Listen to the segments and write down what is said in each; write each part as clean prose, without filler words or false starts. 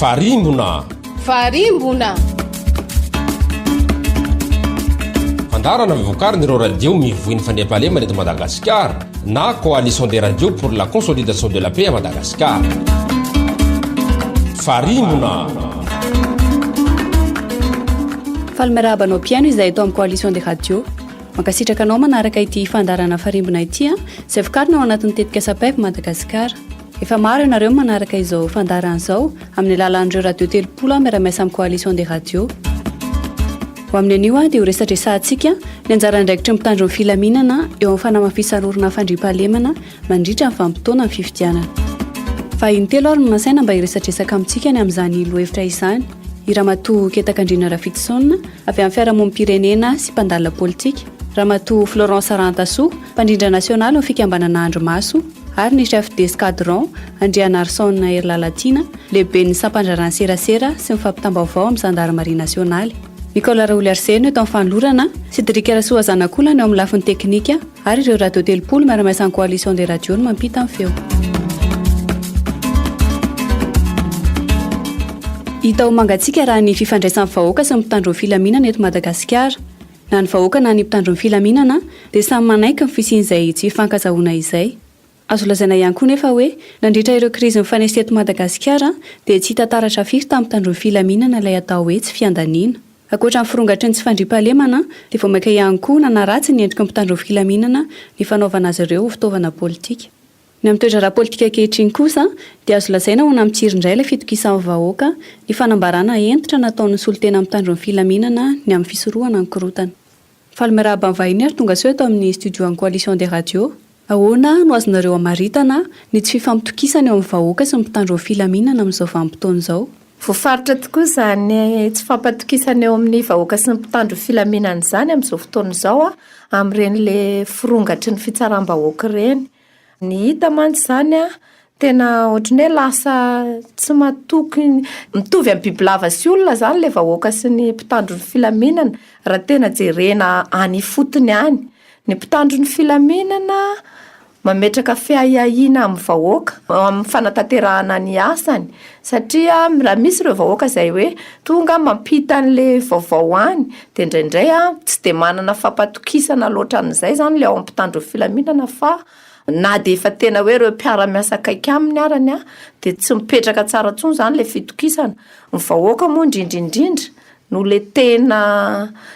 Farimbona. Farimbona. Fandaharana vokarin'ireo radio mivoy ny fandriampahalemana eto Madagasikara na Coalition des radios pour la consolidation de la paix à Madagascar. Farimbona. Faly miarahaba anao mpihaino izay eto amin'ny Coalition des radios. Mankasitraka anao manaraka ity fandaharana Farimbona ity izay vokarina ao anatin'ny tetikasa PEV Madagasikara. Efa maro ianareo manaraka izao fandaharana izao amin'ny alalan'ireo radio 30 miara-miasa amin'ny Coalition des radios. Ho amin'ny anio dia ho resadresahantsika ny anjara andraikitry ny mpitandro ny filaminana eo amin'ny fanamafisan'orina ny fandriampahalemana mandritra ny vanim-potoana ny fifidianana. Vahiny telo ary no nasaina mba hiresadresaka amintsika ny amin'izany lohevitra izany, i Ramatoa Ketakandriana Rafidison avy amin'ny fiarahamonim-pirenena sy mpandalina politika, Ramatoa Florence Rahantasoa, mpandrindra nasionaly ny fikambanana Andry Maso, ary ny Chef d'Escadron, Andrianarison Herilalatiana, lehiben'ny sampandraharahan'ny serasera sy ny fampitam-baovao amin'ny zandarimaria nasionaly. Nicolas Raoliarseno eto amin'ny fanolorana, Cédric Rasoazanakolana eo amin'ny lafiny teknika ary ireo radio 30 miara-miasa amin'ny Coalition des radios no mampita ny feo. Hita ho mangatsiaka raha ny fifandraisan'ny vahoaka sy ny mpitandro ny filaminana eto Madagasikara. Na ny vahoaka na ny mpitandro ny filaminana dia samy manaiky ny fisian'izay tsy fifankazahoana izay. Azo lazaina ihany koa nefa hoe nandritra ireo krizy nifanesy teto Madagasikara dia tsy hita taratra firy tamin'ny mpitandro ny filaminana ilay atao hoe tsy fiandaniana. Ankoatra ny firongatry ny tsy fandriampahalemana dia vao mainka ihany koa nanaratsy ny endriky ny mpitandro ny filaminana ny fanaovana azy ireo ho fitaovana politika. Ny amin'ny toe-draharaha politika ankehitriny kosa dia azo lazaina ho nampitsiry indray ilay fitokisan'ny vahoaka ny fanambarana hentitra nataon'ny solontenan'ny mpitandro ny filaminana ny amin'ny fisorohana ny korontana. Faly miarahaba ny vahiny ary tongasoa eto amin'ny studio an'ny Coalition des Radios. Ahoana no azonareo amaritana ny tsy fifampitokisana eo amin'ny vahoaka sy ny mpitandro ny filaminana amin'izao vanim-potoana izao? Voafaritra tokoa izany tsy fampatokisana eo amin'ny vahoaka sy ny mpitandro ny filaminana izany amin'izao fotoana izao amin'ireny le firongatry ny fitsaram-bahoaka ireny. Ny hita mantsy izany an, tena ohatran'ny hoe lasa tsy matoky, mitovy amin'ny bibilava sy olona izany ilay vahoaka sy ny mpitandro ny filaminana raha tena jerena any ifotony any. Ny mpitandro ny filaminana mametraka fiahiahiana amin'ny vahoaka amin'ny fanatanterahana ny asany satria raha misy ireo vahoaka izay hoe tonga mampita an'ilay vaovao any dia indraindray tsy dia manana fampatokisana loatra an'izay izany ilay ao amin'ny mpitandro ny filaminana fa na dia efa tena hoe ireo mpiara-miasa akaiky aminy arany dia tsy mipetraka tsara intsony izany ilay fitokisana. Ny vahoaka moa indrindra indrindra no ilay tena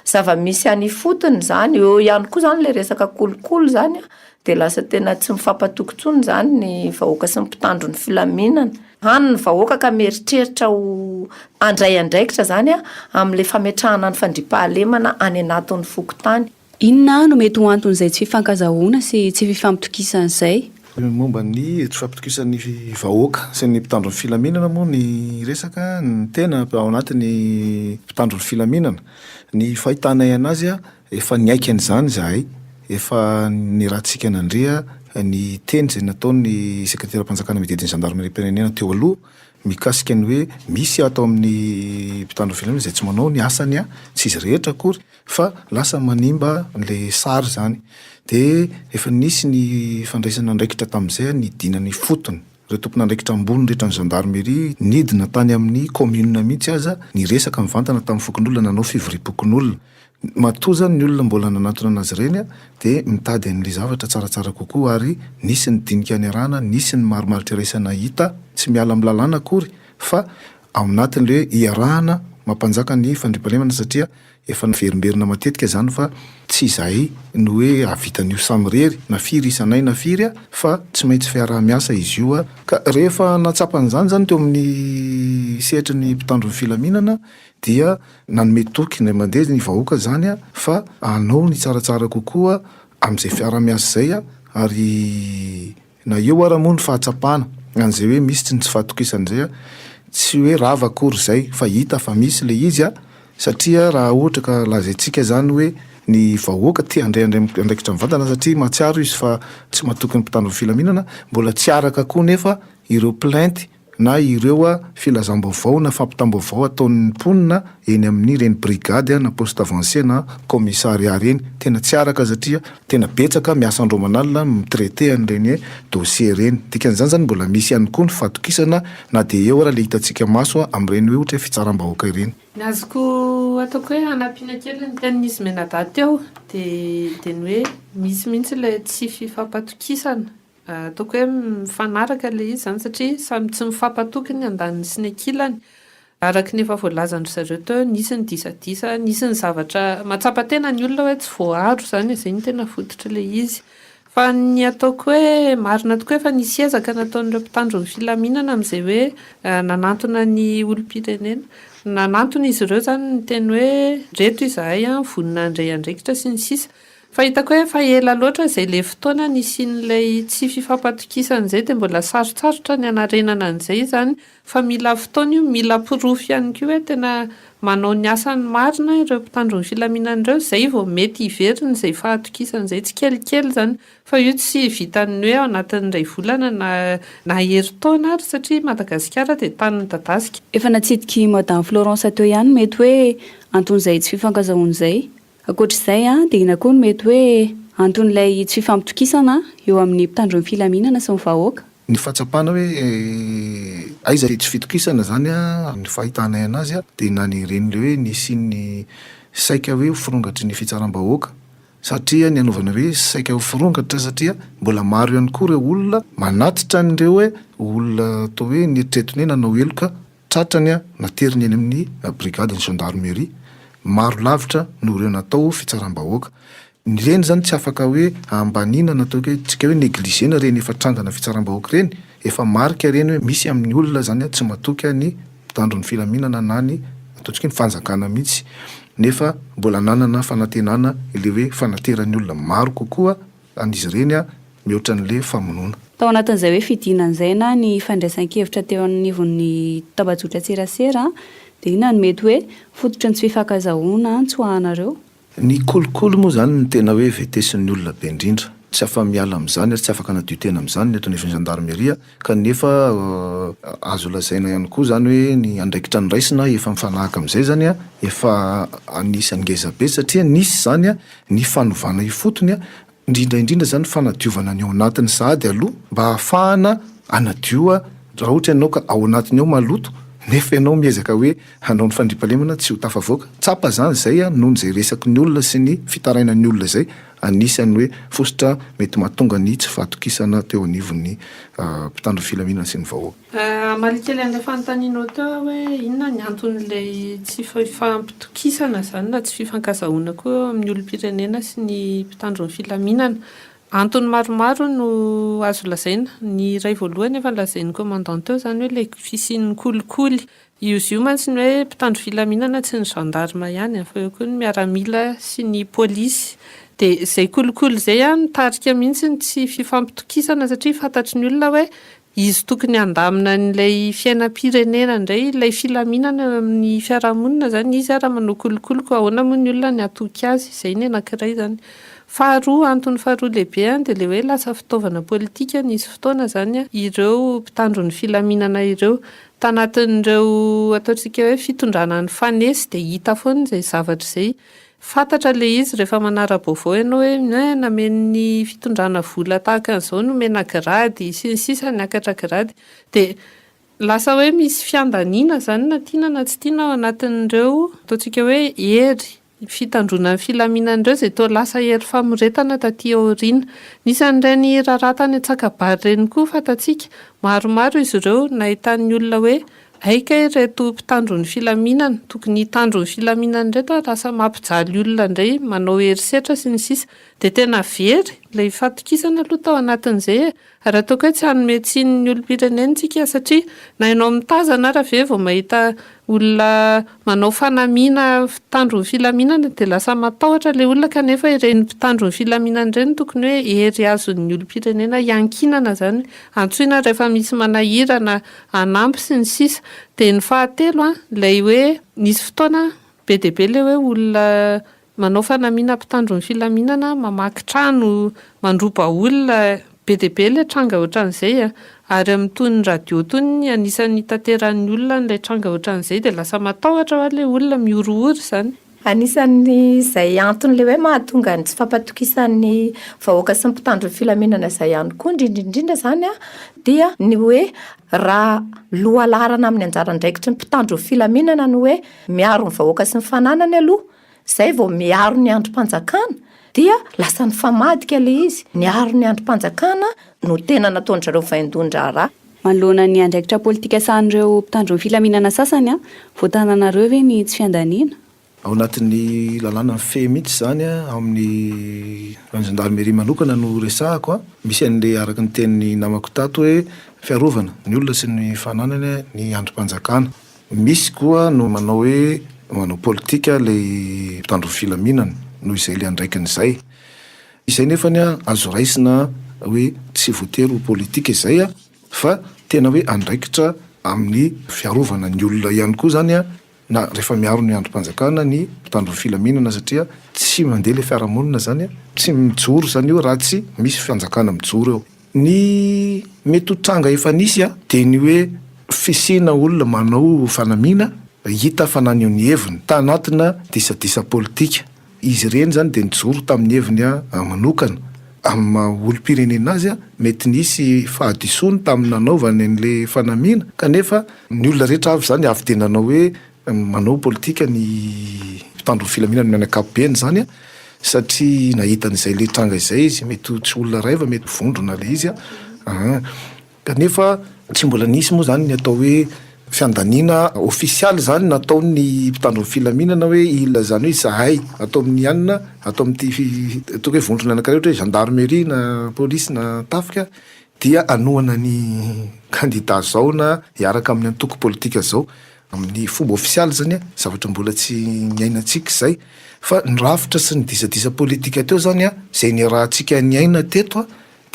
zava-misy any ifotony izany, eo ihany koa izany ilay resaka kolikoly izany dia lasa tena tsy mifampatoky intsony izany ny vahoaka sy ny mpitandro ny filaminana. Hany ny vahoaka ka mieritreritra ho handray andraikitra izany amin'ilay fametrahana ny fandriampahalemana any anatin'ny fokontany. Inona no mety ho anton'izay tsy fifankazahoana sy tsy fifampitokisana izay? Momba ny tsy fampitokisan'ny vahoaka sy ny mpitandro ny filaminana moa ny resaka, ny tena ao anatin'ny mpitandro ny filaminana, ny fahitanay anazy Efa niaiky an'izany izahay, efa niarahantsika nandre ny teny izay nataon'ny sekreteram-panjakana miadidy ny zandarimariam-pirenena teo aloha mikasika ny hoe misy ato amin'ny mpitandro ny filaminana izay tsy manao ny asany, tsy izy rehetra akory fa lasa manimba an'ilay sary izany. Dia efa nisy ny fandraisana andraikitra tamin'izay nidinana ifotony, ireo tompon'andraikitra ambony rehetra ny gendarmerie nidina tany amin'ny commune mihitsy aza niresaka mivantana tamin'ny fokonolona, nanao fivoriam-pokonolona. Matoa zany ny olona mbola nanantona anazy ireny dia mitady an'ilay zavatra tsaratsara kokoa ary nisy ny dinika niarahana, nisy ny marimaritra iraisana hita, tsy miala amin'ny lalàna akory fa ao anatin'ilay hoe iarahana mampanjaka ny fandriampahalemana satria efa niverimberina matetika izany fa tsy izahay no hoe hahavita an'io samirery na firy isanay na firy fa tsy maintsy fiaraha-miasa izy io ka rehefa nahatsapa an'izany izany teo amin'ny sehatry ny mpitandro ny filaminana dia nanome toky indray mandeha ny vahoaka izany fa hanao ny tsaratsara kokoa amin'izay fiaraha-miasa izay ary na eo ara moa ny fahatsapana an'izay hoe misy ny tsy fahatokisana izay, tsy hoe rava akory izay fa hita fa misy ilay izy satria raha ohatra ka lazaintsika izany hoe ny vahoaka te handray andraikitra mivantana satria mahatsiaro izy fa tsy matoky ny mpitandro ny filaminana, mbola tsy araka koa nefa ireo plainte. na ireo filazam-baovao na fampitam-baovao ataon'ny mponina eny amin'ireny brigady na poste avancé na commissariat ireny. Tena tsy araka satria tena betsaka miasa andro aman'alina mi-traiter an'ireny dossier ireny. Dikan'izany izany mbola misy ihany koa ny fahatokisana na dia eo ara ilay hitantsika maso amin'ireny hoe ohatra hoe fitsaram-bahoaka ireny. Ny azoko ataoko hoe hanampiana kely ny tenin'izy mianadahy teo dia dia ny hoe misy mihitsy ilay tsy fifampatokisana. Ataoko hoe mifanaraka ilay izy izany satria samy tsy mifampatoky ny andaniny sy ny ankilany. Araka ny efa voalazan-dry zareo teo, nisy ny disadisa, nisy ny zavatra mahatsapa tena ny olona hoe tsy voaaro izany e, izay no tena fototr'ilay izy. Fa ny ataoko hoe marina tokoa efa nisy ezaka nataon'ireo mpitandro ny filaminana amin'izay hoe nanantona ny olom-pirenena. Nanantona izy ireo izany niteny hoe ireto izahay an, vonona handray andraikitra sy ny sisa. Fa hitako hoe efa ela loatra izay ilay fotoana nisian'ilay tsy fifampatokisana izay dia mbola sarotsarotra ny hanarenana an'izay izany Fa mila fotoana io, mila porofo ihany koa hoe tena manao ny asany marina ireo mpitandro ny filaminana ireo, izay vao mety hiverina izay fahatokisana izay tsikelikely izany. Fa io tsy vitan'ny hoe ao anatin'ny iray volana na na herintaona ary satria Madagasikara dia tany midadasika. Efa natsidik'i Madame Florence teo ihany mety hoe anton'izay tsy fifankazahoana izay. Ankoatra izay dia inona koa no mety hoe anton'ilay tsy fifampitokisana eo amin'ny mpitandro ny filaminana sy ny vahoaka? Ny fahatsapana hoe aiza ilay tsy fitokisana izany ny fahitanay anazy dia na ny ireny ilay hoe nisian'ny saika hoe ho firongatry ny fitsaram-bahoaka satria ny anaovana hoe saika ho firongatra satria mbola maro ihany koa ireo olona manatitra an'ireo hoe olona atao hoe neritreretina hoe nanao heloka Tratrany nateriny eny amin'ny brigadin'ny gendarmerie, maro lavitra noho ireo natao fitsaram-bahoaka. Ireny izany tsy afaka hoe ambaniana na ataoko hoe tsika hoe negliger-na ireny efa trangana fitsaram-bahoaka ireny, efa marika ireny hoe misy amin'ny olona izany tsy matoky ny mpitandro ny filaminana na ny ataontsika hoe ny fanjakana mihitsy, nefa mbola ananana fanantenana ilay hoe fanateran'ny olona maro kokoa an'izy ireny mihoatra an'ilay famonoana. Tao anatin'izay hoe fidinana izay na ny fandraisan-kevitra teo anivon'ny tambajotran-tserasera dia inona no mety hoe fototry ny tsy fifankazahoana nitsoahanareo? Ny kolikoly moa izany no tena hoe vetesin'ny olona be indrindra. Tsy afa-miala amin'izany ary tsy afaka hanadio tena amin'izany ny eto anivon'ny zandarmeria kanefa azo lazaina ihany koa izany hoe ny andraikitra noraisina efa mifanahaka amin'izay izany efa anisan'ny ngezabe satria nisy izany ny fanovana ifotony Indrindra indrindra izany fanadiovana ny ao anatiny sahady aloha mba hahafahana hanadio raha ohatra ianao ka ao anatiny ao maloto nefa ianao miezaka hoe hanao ny fandriampahalemana tsy ho tafavoaka. Tsapa izany izay noho izay resaky ny olona sy ny fitarainan'ny olona izay anisan'ny hoe fositra mety mahatonga ny tsy fahatokisana teo anivon'ny mpitandro ny filaminana sy ny vahoaka. Hamaly kely an'ilay fanontanianao teo aho hoe inona ny anton'ilay tsy fifampitokisana izany na tsy fifankazahoana koa eo amin'ny olom-pirenena sy ny mpitandro ny filaminana. Antony maromaro no azo lazaina. Ny iray voalohany efa nolazain'ny commandant teo izany hoe ilay fisian'ny kolikoly. Io izy io mantsy ny hoe mpitandro filaminana tsy ny gendarme ihany fa eo koa ny miaramila sy ny polisy. Dia izay kolikoly izay nitarika mihitsy ny tsy fifampitokisana satria fantatry ny olona hoe Izy tokony handamina an'ilay fiainam-pirenena indray, ilay filaminana eo amin'ny fiarahamonina izany, izy ara manao kolikoly koa ahoana moa ny olona ny hatoky azy, izay ny anankiray izany. Faharoa, antony faharoa lehibe dia ilay hoe lasa fitaovana politika nisy fotoana izany ireo mpitandro ny filaminana ireo. Tanatin'ireo ataontsika hoe fitondrana nifanesy dia hita foana izay zavatra izay. Fantatra ilay izy rehefa manara-baovao ianao hoe eh, namen'ny fitondrana vola tahaka an'izao, nomena grady, sy ny sisa, niakatra grady. Dia lasa hoe misy fiandaniana izany na tiana na tsy tiana ao anatin'ireo ataontsika hoe hery fitandroana ny filaminana ireo izay toa lasa hery famoretana taty aoriana. Nisy an'ireny raharaha tany Antsakabary ireny koa fantatsika, maromaro izy ireo nahitan'ny olona hoe Hay kay ireto mpitandro ny filaminana, tokony hitandro ny filaminana ireto ary lasa mampijaly olona indray, manao herisetra sy ny sisa Dia tena very ilay fatokisana aloha tao anatin'izay e! Ary ataoko hoe tsy hanome tsiny ny olom-pirenena isika satria na ianao mitazana ara ve vao mahita olona manao fanamiana mpitandro ny filaminana dia lasa matahotra ilay olona kanefa ireny mpitandro ny filaminana ireny tokony hoe hery azon'ny olom-pirenena hiankinana izany, antsoina rehefa misy manahirana hanampy sy ny sisa Dia ny fahatelo an, ilay hoe nisy fotoana be dia be ilay hoe olona manao fanamiana mpitandro ny filaminana, mamaky trano, mandroba olona. Be dia be ilay tranga ohatran'izay a! Ary amin'itony radio itony anisan'ny itateran'ny olona an'ilay tranga ohatran'izay dia lasa matahotra hoa ilay olona, mihorohoro izany. Anisan'ny izay antony ilay hoe mahatonga ny tsy fampatokisan'ny vahoaka sy ny mpitandro ny filaminana izay ihany koa indrindra indrindra izany an, dia ny hoe raha lohalaharana amin'ny anjara andraikitry ny mpitandro ny filaminana ny hoe miaro ny vahoaka sy ny fananany aloha Izay vao miaro ny andrim-panjakana dia lasa nifamadika ilay izy, niaro ny andrim-panjakana no tena nataon-dry zareo vaindohan-draharaha. Manoloana ny andraikitra politika sahanin'ireo mpitandro ny filaminana sasany, voatananareo ve ny tsy fiandaniana? Ao anatin'ny lalàna mifehy mihitsy izany, ao amin'ny raha ny gendarmerie manokana no resahako, misy an'ilay araka ny tenin'ny namako tato hoe fiarovana ny olona sy ny fananany ny andrim-panjakana. Misy koa no manao hoe manao politika ilay mpitandro ny filaminana noho izay ilay andraikiny izay. Izay nefany azo raisina hoe tsy voatery ho politika izay fa tena hoe andraikitra amin'ny fiarovana ny olona ihany koa izany na rehefa miaro ny andrim-panjakana ny mpitandro ny filaminana satria tsy mandeha ilay fiarahamonina izany, tsy mijoro izany io raha tsy misy fanjakana mijoro eo. Ny mety ho tranga efa nisy dia ny hoe fisiana olona manao fanamiana hita fa naneho ny heviny tanatina disadisa politika. Izy ireny izany dia nijoro tamin'ny heviny manokana. Amin'ny maha olom-pirenena azy, mety nisy fahadisoany tamin'ny nanaovany an'ilay fanamiana kanefa ny olona rehetra avy izany avy dia nanao hoe Manao politika ny mpitandro ny filaminana amin'ny ankapobeny izany satria nahita an'izay ilay tranga izay izy, mety ho tsy olona iray fa mety vondrona ilay izy an, kanefa tsy mbola nisy moa izany ny atao hoe fiandaniana ofisialy izany nataon'ny mpitandro ny filaminana hoe ilazana hoe izahay ato amin'ny anona, ato amin'ity ataoko hoe vondrona anankiray ohatra hoe gendarmerie na polisy na tafika dia hanohana ny kandida zao na hiaraka amin'ny antoko politika zao. Amin'ny fomba ofisialy izany, zavatra mbola tsy niainantsika izay, fa ny rafitra sy ny disadisa politika teo izany, izay niarahantsika niaina teto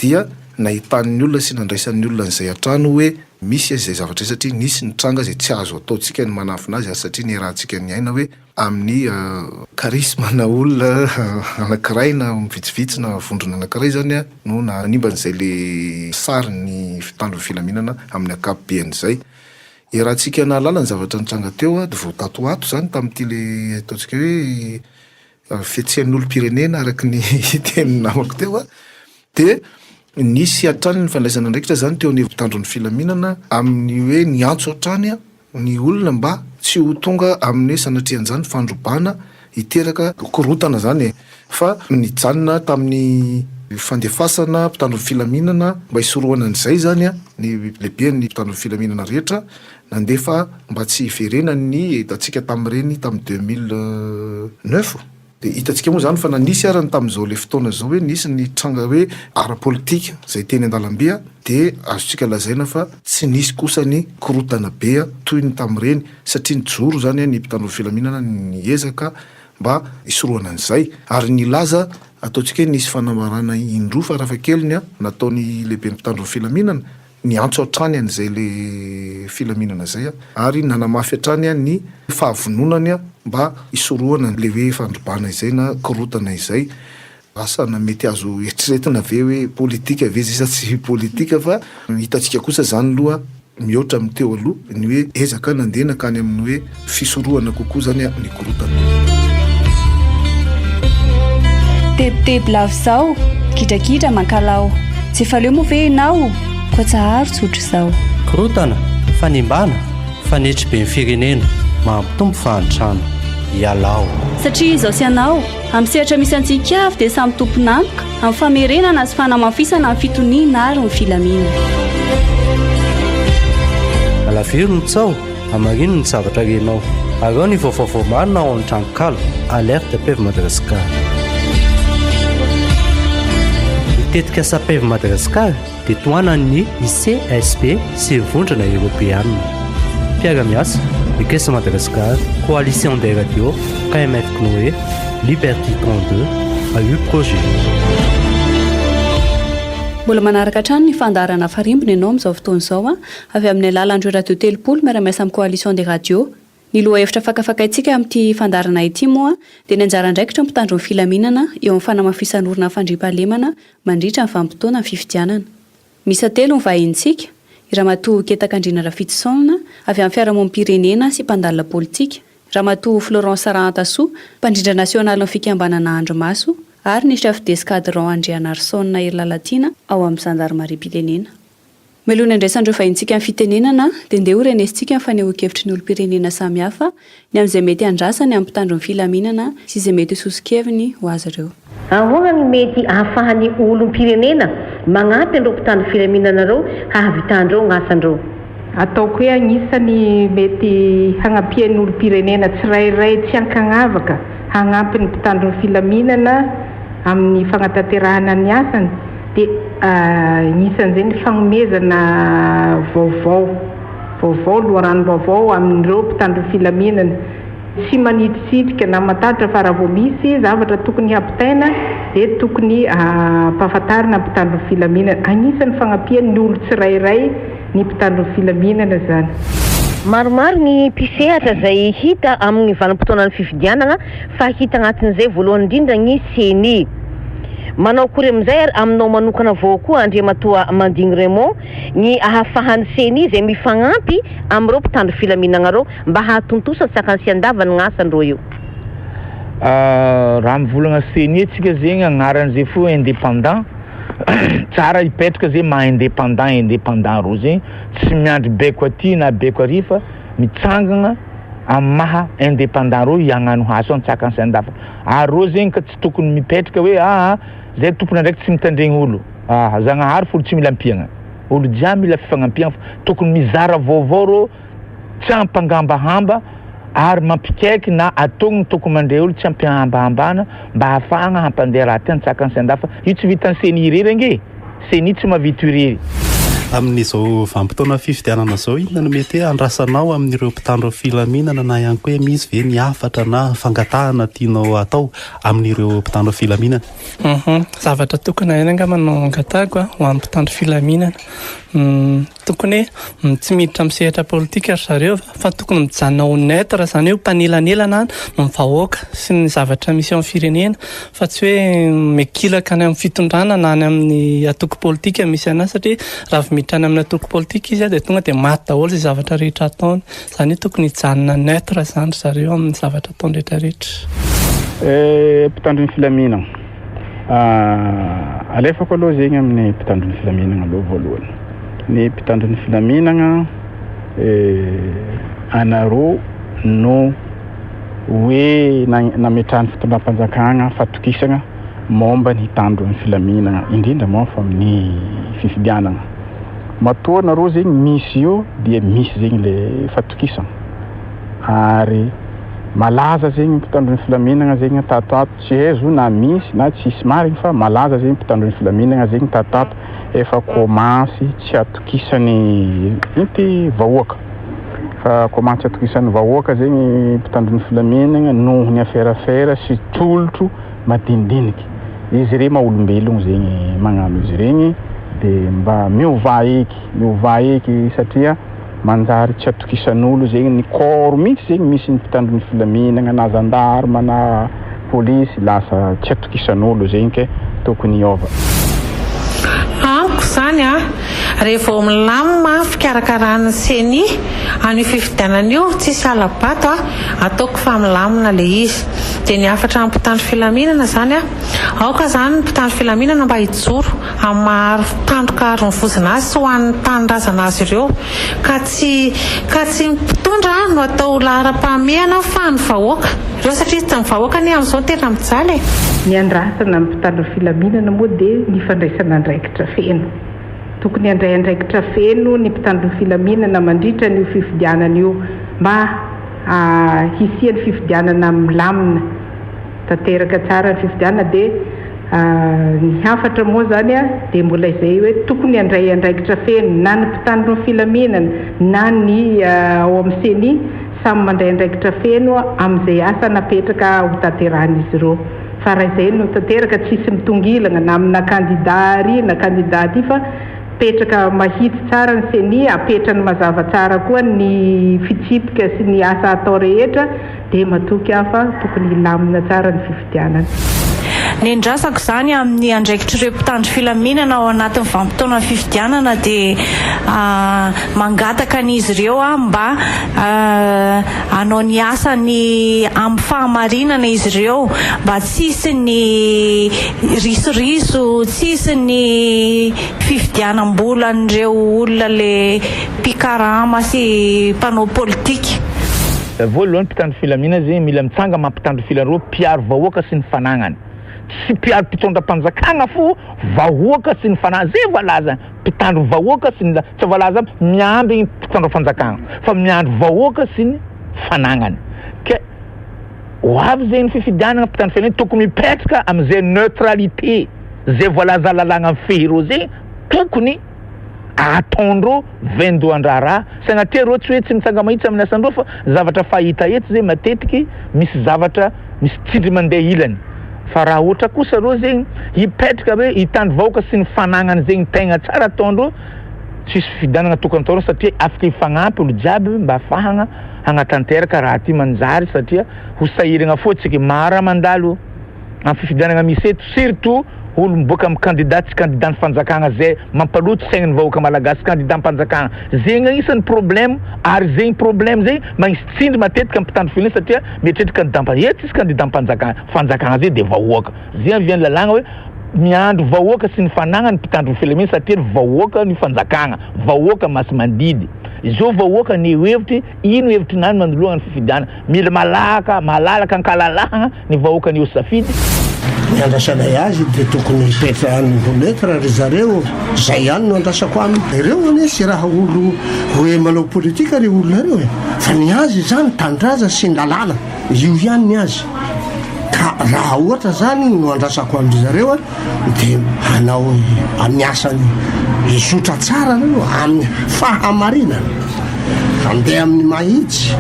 dia nahitan'ny olona sy nandraisan'ny olona an'izay hatrany hoe misy izay zavatra izay satria nisy ny tranga izay tsy azo ataontsika ny manafina azy ary satria niarahantsika niaina hoe amin'ny charisme na olona anankiray na vitsivitsy na vondrona anankiray izany no nanimba an'izay le sarin'ny fitandro ny filaminana amin'ny ankapobeny izay. Iarahantsika nahalala ny zavatra nitranga teo dia vao tato ho ato izany tamin'ity le ataontsika hoe fihetsehan'ny olom-pirenena araka ny tenin'ny namako teo dia nisy hatrany ny fandraisana andraikitra izany teo anivon'ny mpitandro ny filaminana amin'ny hoe niantso hatrany ny olona mba tsy ho tonga amin'ny hoe sanatrian'izany fandrobana hiteraka korontana izany e! Fa nijanona tamin'ny fandefasana mpitandro ny filaminana mba hisorohana an'izay izany ny lehiben'ny mpitandro ny filaminana rehetra nandefa mba tsy hiverenan'ny hitantsika tamin'ireny tamin'ny 2009. Dia hitantsika moa izany fa na nisy ara ny tamin'izao ilay fotoana izao hoe nisy ny tranga hoe ara-politika izay teny an-dalambe dia azontsika lazaina fa tsy nisy kosa ny korontana be toy ny tamin'ireny satria nijoro izany ny mpitandro ny filaminana niezaka mba hisorohana an'izay ary nilaza ataontsika hoe nisy fanambarana indroa farafahakeliny nataon'ny lehiben'ny mpitandro ny filaminana niantso hatrany an'izay le filaminana izay ary nanamafy hatrany ny fahavononany mba hisorohana le hoe fandrobana izay na korontana izay. Asa na mety azo eritreretina ve hoe politika ve izay sa tsy politika fa hitantsika kosa izany aloha mihoatra amin'ny teo aloha ny hoe ezaka nandeha nankany amin'ny hoe fisorohana kokoa izany ny korontana. Tebiteby lava izao, gidragidra mankalao. Tsy efa leo moa ve ianao? Koa tsaharo tsotra izao. Korontana, fanimbana, fanetry be ny firenena, mampitombo fahantrana. Ialao. Satria izao sy ianao. Amin'ny sehatra misy antsika avy dia samy tompon'antoka amin'ny famerenana sy fanamafisana ny fitoniana ary ny filaminana. Alaviro ny tsaho, hamarino ny zavatra renao. Araho ny vaovao voamarina ao amin'ny tranonkala Alerte Pev Madagascar. Ny tetikasa Pev Madagascar dia tohanan'ny ICSB sy ny Vondrona Eoropeana. Mpiara-miasa, Micres Madagascar, Coalition des Radios, KMF Cnoe, Liberty 32, AU Projet. Mbola manaraka hatrany ny fandaharana Farimbona ianao amin'izao fotoana izao, avy amin'ny alalan'ireo radio 30 miara-miasa amin'ny Coalition des Radios. Ny lohahevitra fakafakaintsika amin'ity fandaharana ity moa dia ny anjara andraikitry ny mpitandro ny filaminana eo amin'ny fanamafisan'orina ny fandriampahalemana mandritra ny vanim-potoanan'ny fifidianana. Miisa telo ny vahinintsika, i Ramatoa Ketaka Andriana Rafidison avy amin'ny fiarahamonim-pirenena sy mpandalina politika, Ramatoa Florence Rahantasoa, mpandrindra nasionalin'ny fikambanana Andry Maso ary ny Chef d'Escadron Andrianarison Herilalatiana ao amin'ny zandarimariam-pirenena. Mialoha ny handraisan'ireo vahintsika ny fitenenana dia ndeha ho renesintsika ny fanehoan-kevitry ny olom-pirenena samihafa ny amin'izay mety handrasany amin'ny mpitandro ny filaminana sy izay mety ho soso-keviny ho azy ireo. Ahoana no mety ahafahan'ny olom-pirenena magnampy an'ireo mpitandro filaminana ireo hahavitandreo ny asandreo? Ataoko hoe agnisan'ny mety hagnampian'ny olom-pirenena tsirairay tsy ankagnavaka hagnampy ny mpitandro ny filaminana amin'ny fagnatanterahana ny asany Dia anisan'izay ny fagnomezana vaovao, vaovao, loharanom-baovao amin'ireo mpitandro ny filaminana. Tsy manitritsitrika na matahotra fa raha vao misy zavatra tokony hampitaina dia tokony ampahafantarina ny mpitandro ny filaminana. Anisan'ny fagnampian'ny olo tsirairay ny mpitandro ny filaminana izany. Maromaro ny mpisehatra izay hita amin'ny vanim-potoanan'ny fifidianana fa hita agnatin'izay voalohany indrindra ny ceni. Manao akory amin'izay ary aminao manokana vao koa Andriamatoa Mandigny Raymond ny ahafahan'ny ceni izay mifagnampy amin'ireo mpitandro filaminagna ireo mba hahatontosa an-tsakany sy an-davany ny asan-dreo io. Raha mivolagna ceni atsika zegny agnarany zay fo indépendant tsara hipetraka zay maha indépendant indépendant reo zegny tsy miandry baiko aty na baiko ary fa mitsangagna amin'ny maha indépendant reo hiagnano haso an-tsakany sy an-dafiny ary reo zegny ka tsy tokony mipetraka hoe aa zay tompon'andraikitra tsy mitandregny olo aa zagnahary f'olo tsy mila ampiagna olo jiaby mila fifagnampiagna fa tokony mizara vaovao reo tsy ampangambahamba ary mampikaiky na atogny tokony mandre olo tsy ampihambahambana mba hahafahagna hampandeha raha ty an-tsakany sy an-dafiny io tsy vitan'ny ceni irery ange e! Ceni tsy mahavita irery. Amin'izao vanim-potoana fifidianana izao, inona no mety hoe andrasanao amin'ireo mpitandro ny filaminana na ihany koa hoe misy ve ny hafatra na fangatahana tianao hatao amin'ireo mpitandro ny filaminana? Zavatra tokony ihany angamba no angatahako ho an'ny mpitandro filaminana. Tokony hoe tsy miditra amin'ny sehatra politika ry zareo fa tokony mijanona ho neutre, izany hoe ho mpanelanelana ny vahoaka sy ny zavatra misy eo amin'ny firenena fa tsy hoe mikilaka any amin'ny fitondrana na any amin'ny antoko politika misy an'azy satria raha vao miditra any amin'ny antoko politika izy dia tonga dia maty daholo izay zavatra rehetra ataony. Izany hoe tokony hijanona neutre izany ry zareo amin'ny zavatra ataony rehetra rehetra. Mpitandro ny filaminana. Alefako aloha zegny amin'ny mpitandro ny filaminana aloha voalohany. Ny mpitandro ny filaminana anareo no hoe nametrahan'ny fitondram-panjakana fatokisana momba ny hitandro ny filaminana indrindra moa fa amin'ny fifidianana. Matoa nareo zegny misy io dia misy zegny le fatokisana ary malaza zegny mpitandro ny filaminana zegny tato ato Tsy hay zo na misy na tsisy marigny fa malaza zegny mpitandro ny filaminagna zegny tatato efa commence tsy atokisany inty vahoaka fa commence tsy atokisany vahoaka zegny mpitandro ny filaminagna noho ny aferafera sy tolotro madinidiniky izy regny maha olombelogno zegny magnano izy regny de mba miovà eky miovà eky satria Manjary tsy atokisan'olo zegny ny corps mihitsy zegny misy ny mpitandro ny filaminagna na gendarme na polisy lasa tsy atokisan'olo zegny ke tokony hiova. Amiko izany an, rehefa vao milamina ny fikarakaran'ny ceni an'io fifidianana io, tsisy hala-bato an, ataoko fa milamina ilay izy. Dia ny hafatra amin'ny mpitandro filaminana izany an, aoka izany ny mpitandro filaminana mba hijoro amin'ny maha aro tandroka aro ny vozona azy sy ho an'ny tanindrazana azy ireo ka tsy ka tsy ny mpitondra no atao laharam-pahamehana fa ny vahoaka ireo satria ny vahoaka anie amin'izao no tena mijaly e. Ny andrasana amin'ny mpitandro ny filaminana moa dia ny fandraisana andraikitra feno. Tokony handray andraikitra feno ny mpitandro ny filaminana mandritra an'io fifidianana io mba hisian'ny fifidianana milamina. Tanteraka tsara ny fifidianana dia ny hafatra moa izany dia mbola izay hoe tokony handray andraikitra feno na ny mpitandro ny filaminana na ny ao amin'ny ceni samy mandray andraikitra feno amin'izay asa napetraka ho tanterahan'izy ireo fa raha izay no tanteraka tsisy mitongilana na amina kandida ary na kandida aty fa. Mipetraka mahitsy tsara ny ceni, apetrany mazava tsara koa ny fitsipika sy ny asa atao rehetra dia matoky aho fa tokony hilamina tsara ny fifidianana. Ny andrasako izany amin'ny andraikitr'ireo mpitandro filaminana ao anatin'ny vanim-potoanan'ny fifidianana dia mangataka an'izy ireo aho mba hanao ny asany amin'ny fahamarinana izy ireo mba tsy hisy ny risoriso, tsy hisy ny fividianam-bolan'ireo olona le mpikarama sy mpanao politika. Voalohany mpitandro filamina zegny mila mitsanga maha mpitandro filareo mpiaro vahoaka sy ny fanagnany tsy mpiaro mpitondram-panjakagna fo vahoaka sy ny fanagnany zay voalaza mpitandro vahoaka sy ny tsy voalaza miambigny mpitondra fanjakagna fa miandry vahoaka sy ny fanagnany ke ho avy zegny ny fifidianagna mpitandro filamina tokony mipetraka amizay neutralité zay voalaza lalàgna mifehy reo zegny tokony ataondreo vaindohan-draharaha, sanatria reo tsy hoe tsy mitsanga-mahitsy amin'ny asandreo fa zavatra fahita eto zegny matetiky misy zavatra misy tsindry mandeha ilany fa raha ohatra kosa reo zegny hipetraka hoe hitandro vahoaka sy ny fanagnany zegny tegna tsara ataondreo tsisy fifidianana tokony ataondreo satria afaka hifagnampy olo jiaby mba afahagna hagnatanteraka raha ty manjary satria ho sahiragna foa tsika maro raha mandalo amin'ny fifidianana misy eto surtout olo miboaka amin'ny candidat tsy candidat ny fanjakagna zay mampaloto saigny ny vahoaka malagasy candidat mpanjakagna zegny agnisan'ny problème ary zegny problème zegny magnisy tsindry matetika amin'ny mpitandro filaminana satria mieritreritra candidat mpa eto tsisy candidat mpanjakagna fanjakagna zay de vahoaka zay avian'ny lalàgna hoe miandry vahoaka sy ny fanagnany mpitandro filaminana satria ny vahoaka ny fanjakagna vahoaka masimandidy izao vahoaka ny hevitry ino hevitrinany manoloana ny fifidianana mila malaka malalaka ankalalahagna ny vahoaka ny safidy. Ny andrasanay azy dia tokony hipetrahany ho neutre ry zareo, zay ihany no andrasako aminy. Ireo anie tsy raha olo hoe manao politika re olona ireo e, fa ny azy izany tanindrazana sy ny lalàna, io ihany ny azy. Ka raha ohatra zany no andrasako amin-dry zareo dia hanao ny asany hizotra tsara reo amin'ny fahamarinana, handeha amin'ny mahitsy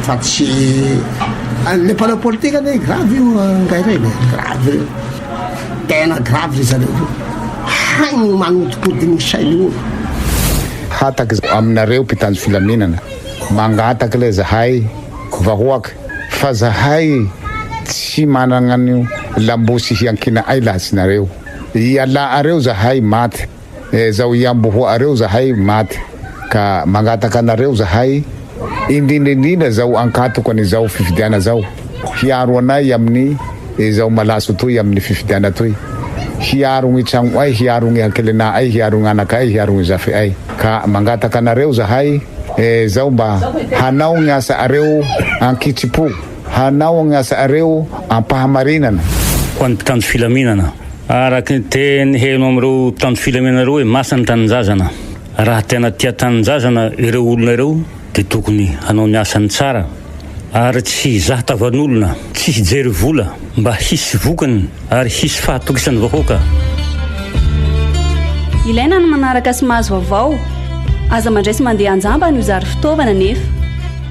fa tsy Le mpanao politika anie grave io ngay reny e, grave reo, tena grave ry zareo reo, hainy ny manodikodiny ny sain'ny olo. Hataky aminareo mpitandro filaminana, mangataky le zahay vahoaka fa zahay tsy managna an'io lambosy hiankina'ay laha tsy nareo. Iala'areo zahay maty. Eh zao iambohoa'areo zahay maty ka mangataka anareo zahay indrindra indrindra zao ankatoko an'izao fifidiana zao hiaro anay amin'ny izao malaso toy amin'ny fifidiana toy hiaro gny tragno'ay hiaro gny hakelena'ay hiaro gny anak'ay hiaro gny zafe'ay ka mangataka anareo zahay eh zao mba hanao gny asa'areo ankitsipo Hanao ny asa'areo am-pahamarinana. Ho an'ny mpitandro filaminana. Araka ny teny heno amin'ireo mpitandro filaminana ireo hoe masina ny tanindrazana. Raha tena tia tanindrazana ireo olona ireo dia tokony hanao ny asany tsara ary tsy hizaha tavan'olona, tsy hijery vola mba hisy vokany ary hisy fahatokisan'ny vahoaka. Ilaina ny manaraka sy mahazo vaovao. Aza mandray sy mandeha an-jambany ho zary fitaovana anefa.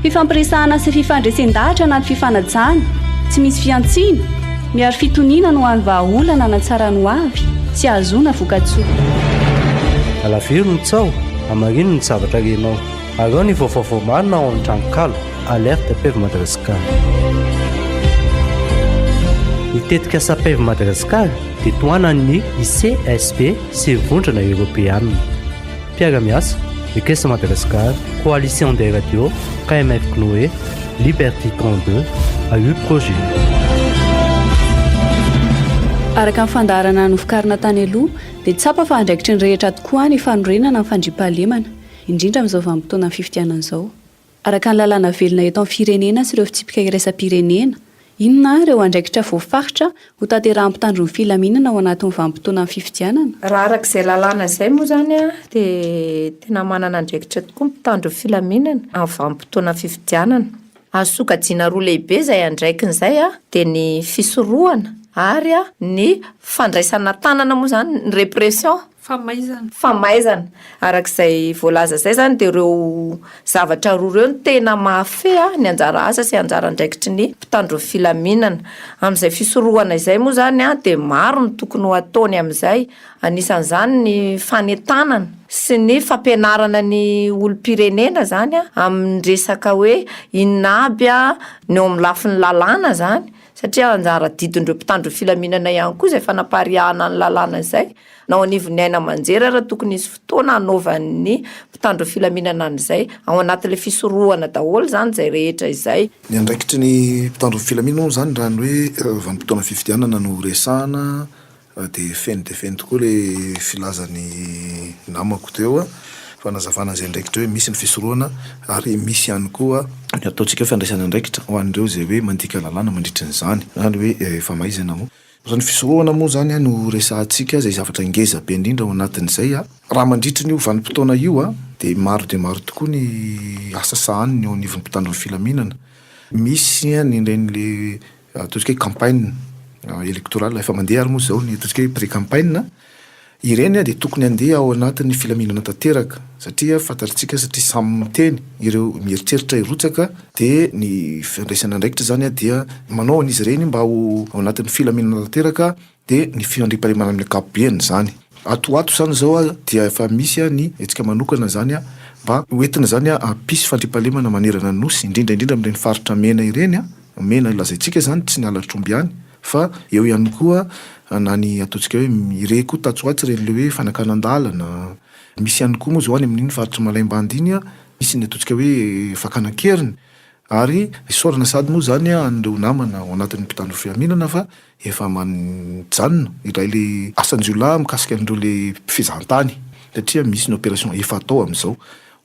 Fifampiresahana sy fifandresen-dahatra anaty fifanajana, tsy misy fihantsiana, miaro fitoniana no hany vahaolana hanatsara ny hoavy sy hahazoana vokatsoa. Alaviro ny tsaho, hamarino ny zavatra renao. Araho ny vaovao voamarina ao amin'ny tranonkala Alerte Pev Madagascar. Ny tetikasa Pev Madagascar dia tohanan'ny ICSB sy Vondrona Eoropeana. Mpiara-miasa, Ekes Madagascar, Coalition des radios, KMF Cnoe, Liberty 32, AU Projet. Araka ny fandaharana novokarina tany aloha dia tsapa fa andraikitry ny rehetra tokoa ny fanorenana ny fandriampahalemana, indrindra amin'izao vanim-potoanan'ny fifidianana izao. Araka ny lalàna velona eto amin'ny firenena sy ireo fitsipika iraisam-pirenena, inona ireo andraikitra voafaritra ho tanterahan'ny mpitandro ny filaminana ao anatin'ny vanim-potoanan'ny fifidianana? Raha araka izay lalàna izay moa izany dia tena manana andraikitra tokoa ny mpitandro ny filaminana amin'ny vanim-potoanan'ny fifidianana. Azo sokajiana roa lehibe izay andraikiny izay dia ny fisorohana. ary ny fandraisana tanana moa izany, ny répression. Famaizana. Famaizana. Araka izay voalaza izay izany dia ireo zavatra roa ireo no tena mahafehy ny anjara asa sy anjara andraikitry ny mpitandro ny filaminana. Amin'izay fisorohana izay moa izany dia maro ny tokony ho ataony amin'izay, anisan'izany ny fanentanana sy ny fampianarana ny olom-pirenena izany amin'ny resaka hoe inona aby ny eo amin'ny lafiny lalàna izany satria anjara adidin'ireo mpitandro ny filaminana ihany koa izay fanapariahana ny lalàna izay. Na ao anivon'ny haino aman-jery ara tokony hisy fotoana hanaovan'ny mpitandro ny filaminana an'izay. Ao anatin'ilay fisorohana daholo izany izay rehetra izay. Ny andraikitry ny mpitandro ny filaminana moa izany raha ny hoe vanim-potoana fifidianana no resahana dia feno dia feno tokoa ilay filazan'ny namako teo. Fanazavana izay andraikitra hoe misy ny fisorohana ary misy ihany koa ny ataontsika hoe fandraisana andraikitra ho an'ireo izay hoe mandika lalàna mandritra an'izany na ny hoe famaizana moa. Raha ny fisorohana moa izany no resahantsika, izay zavatra ngeza be indrindra ao anatin'izay, raha mandritry ny io vanim-potoana io dia maro dia maro tokoa ny asa sahaniny eo anivon'ny mpitandro ny filaminana. Misy ny ireny le ataontsika hoe campagne électorale, efa mandeha ary moa izao ny ataontsika hoe pré-campagne. Ireny dia tokony handeha ao anatin'ny filaminana tanteraka satria fantatritsika satria samy miteny ireo mieritreritra hirotsaka dia ny fandraisana andraikitra izany dia manao an'izy ireny mba ho ao anatin'ny filaminana tanteraka dia ny fandriampahalemana amin'ny ankapobeny izany. Ato ho ato izany izao dia efa misy ny hetsika manokana izany mba ho entina izany hampisy fandriampahalemana manerana ny Nosy indrindra indrindra amin'ireny faritra mena ireny, mena lazaintsika izany tsy ny halatr'omby ihany Fa eo ihany koa na ny ataontsika hoe ireny koa tatsy ho atsy ireny le hoe fanakanan-dalana, misy ihany koa moa izao any amin'iny faritry Malaimbandy iny misy ny ataontsika hoe fakana an-keriny ary isaorana sady moa izany an'ireo namana ao anatin'ny mpitandro filaminana fa efa mijanona ilay le asan-jiolahy mikasika an'ireo le fizahantany satria misy ny opération efa atao amin'izao.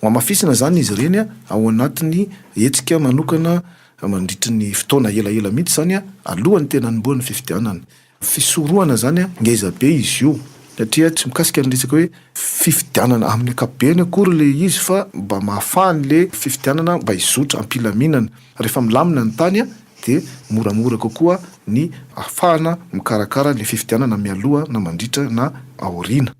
Ho hamafisina izany izy ireny ao anatin'ny hetsika manokana Mandritry ny fotoana elaela mihitsy izany alohan'ny tena hanombohan'ny fifidianana. Fisorohana izany ngeza be izy io satria tsy mikasika ny resaka hoe fifidianana amin'ny ankapobeny akory ilay izy fa mba mahafahan'ilay fifidianana mba hizotra am-pilaminana. Rehefa milamina ny tany dia moramora kokoa ny ahafahana mikarakara ilay fifidianana mialoha na mandritra na aoriana.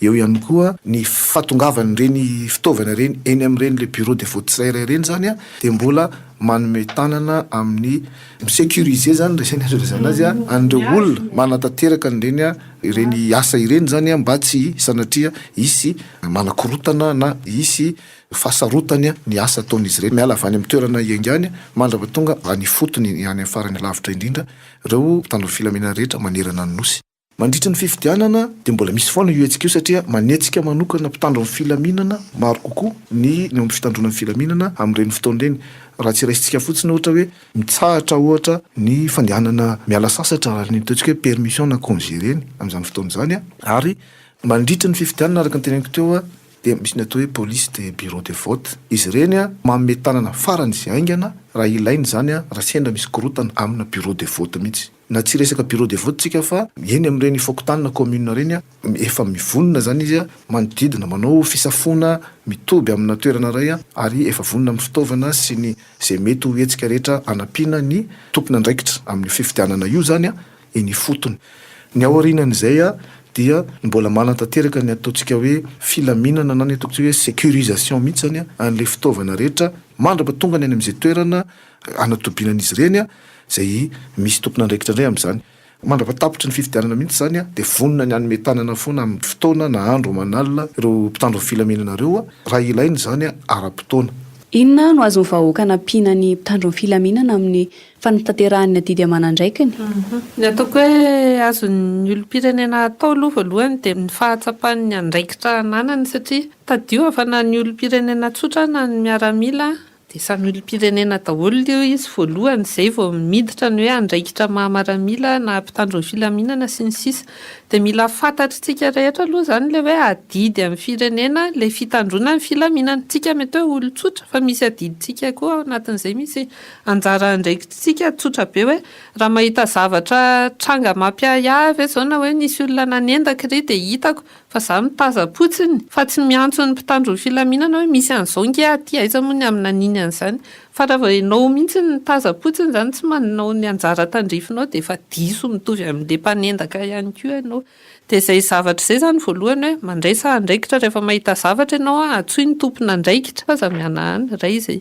Eo ihany koa ny fahatongavan'ireny fitaovana ireny eny amin'ireny le bureau de vote tsirairay ireny izany dia mbola manome tanana amin'ny mi-sécuriser izany raha izay no azo ilazana azy an'ireo olona manatanteraka an'ireny ireny asa ireny izany mba tsy sanatria hisy manakorontana na hisy fahasarotany ny asa ataon'izy ireny. Miala avy any amin'ny toerana iaingany mandrapatonga any ifotony any amin'ny farany lavitra indrindra ireo mpitandro ny filaminana rehetra manerana ny Nosy. Mandritra ny fifidianana dia mbola misy foana io hetsika io satria manetsika manokana mpitandro ny filaminana maro kokoa ny eo amin'ny fitandroana ny filaminana amin'ireny fotoana ireny. Raha tsy raisintsika fotsiny ohatra hoe mitsahatra ohatra ny fandehanana miala sasatra raha ny ataontsika hoe permission na congé ireny amin'izany fotoana izany ary mandritra ny fifidianana araka ny teneniko teo dia misy ny atao hoe police de bureau de vote. Izy ireny manome tanana farany izay haingana raha ilaina izany raha sendra misy korontana amina bureau de vote mihitsy. Na tsy resaka bureau de vote tsika fa eny amin'ireny fokontany na commune ireny efa mivonona zany izy manodidina manao fisafoana mitoby amina toerana iray ary efa vonona amin'ny fitaovana sy ny izay mety ho hetsika rehetra hanampiana ny tompon'andraikitra amin'io fifidianana io zany eny ifotony. Ny aorianan'izay dia mbola manatanteraka ny ataontsika hoe filaminana na ny ataontsika hoe sécurisation mihitsy zany an'ilay fitaovana rehetra mandrapatongany any amin'izay toerana hanatobiana an'izy ireny izay misy tompon'andraikitra indray amin'izany. Mandra-patapitry ny fifidianana mihitsy izany dia vonona ny hanome tanana foana amin'ny fotoana na andro aman'alina ireo mpitandro ny filaminana ireo raha ilaina izany ara-potoana. Inona no azon'ny vahoaka anampiana ny mpitandro ny filaminana amin'ny fanatanterahany ny adidy aman'andraikiny? Ny ataoko hoe azon'ny olom-pirenena atao aloha voalohany dia ny fahatsapany ny andraikitra ananany satria tadidio fa na ny olom-pirenena tsotra na ny miaramila Dia samy olom-pirenena daholo io izy voalohany, izay vao miditra ny hoe andraikitra maha maramila na mpitandro ny filaminana sy ny sisa. Dia mila fantatr'tsika rehetra aloha izany ilay hoe adidy amin'ny firenena ilay fitandroana ny filaminana. Tsika mety hoe olon-tsotra fa misy adidintsika koa ao anatin'izay, misy anjara andraikitsika tsotra be hoe raha mahita zavatra tranga mampiahiahy ve izao na hoe nisy olona nanendaka iry dia hitako Fa za mitazam-potsiny fa tsy miantso ny mpitandro ny filaminana hoe misy an'izao nge aty, aiza moa ny aminan'iny an'izany. Fa raha vao ianao mihitsy no mitazam-potsiny izany tsy manao ny anjara tandrifinao dia efa diso mitovy amin'ilay mpanendaka ihany koa ianao. Dia izay zavatra izay izany voalohany hoe mandraisa andraikitra rehefa mahita zavatra ianao an, antsoy ny tompon'andraikitra fa aza mihanahana, iray izay.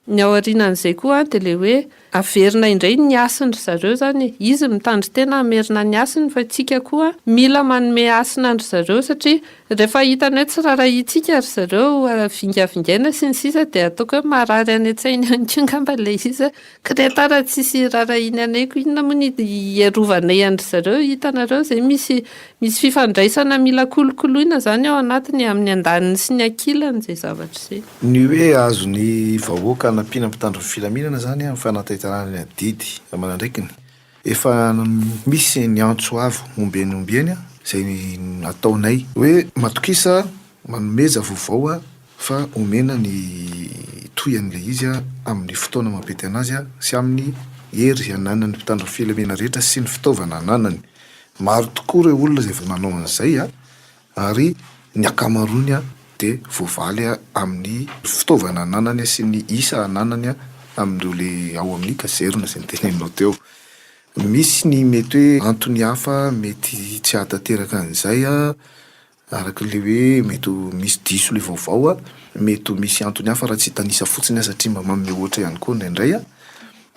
Ny ao aorianan'izay koa dia ilay hoe averina indray ny hasin-dry zareo izany e. Izy mitandrin-tena hamerina ny hasiny fa isika koa mila manome hasina an-dry zareo satria rehefa hitany hoe tsy rarahiantsika ry zareo, vingavingaina sy ny sisa dia ataoko hoe marary any an-tsainy ihany koa angamba ilay izy hoe Kreta raha tsisy rarahiny anay ko inona moa ny hierovanay an-dry zareo, hitanareo izay misy misy fifandraisana mila kolokoloina izany ao anatiny amin'ny andaniny sy ny ankilany izay zavatra izay. Ny hoe azon'ny vahoaka anampiana mpitandro ny filaminana izany amin'ny fanatanterahana ny adidy aman'andraikiny. Efa misy ny antso avo ombieny ombieny izay nataonay hoe matokisa manomeza vaovao fa omena ny tohian'ilay izy amin'ny fotoana mampety anazy sy amin'ny hery ananan'ny mpitandro ny filamina rehetra sy ny fitaovana ananany. Maro tokoa ireo olona izay efa nanao an'izay ary ny ankamaroany dia voavaly amin'ny fitaovana ananany sy ny isa ananany amin'ireo ilay ao amin'ny caserne izay noteneninao teo. Misy ny mety hoe antony hafa mety tsy hahatanteraka an'izay. Araka ilay hoe mety ho misy diso ilay vaovao a, mety ho misy antony hafa raha tsy hitanisa fotsiny aho satria mba manome ohatra ihany koa indraindray a.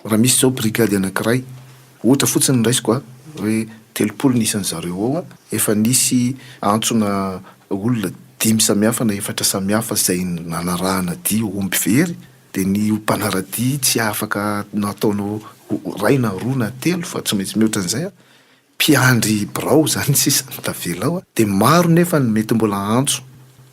Raha misy izao brigady anankiray, ohatra fotsiny no raisiko a, hoe 30 ny isan'ny zareo ao a, efa nisy antsona olona dimy samihafa na efatra samihafa izay nanarahana dia omby very, dia ny mpanara-dia tsy afaka nataonao iray na roa na telo fa tsy maintsy mihoatra an'izay a. Mpiandry birao zany sisa no tavela ao dia maro nefa ny mety mbola antso.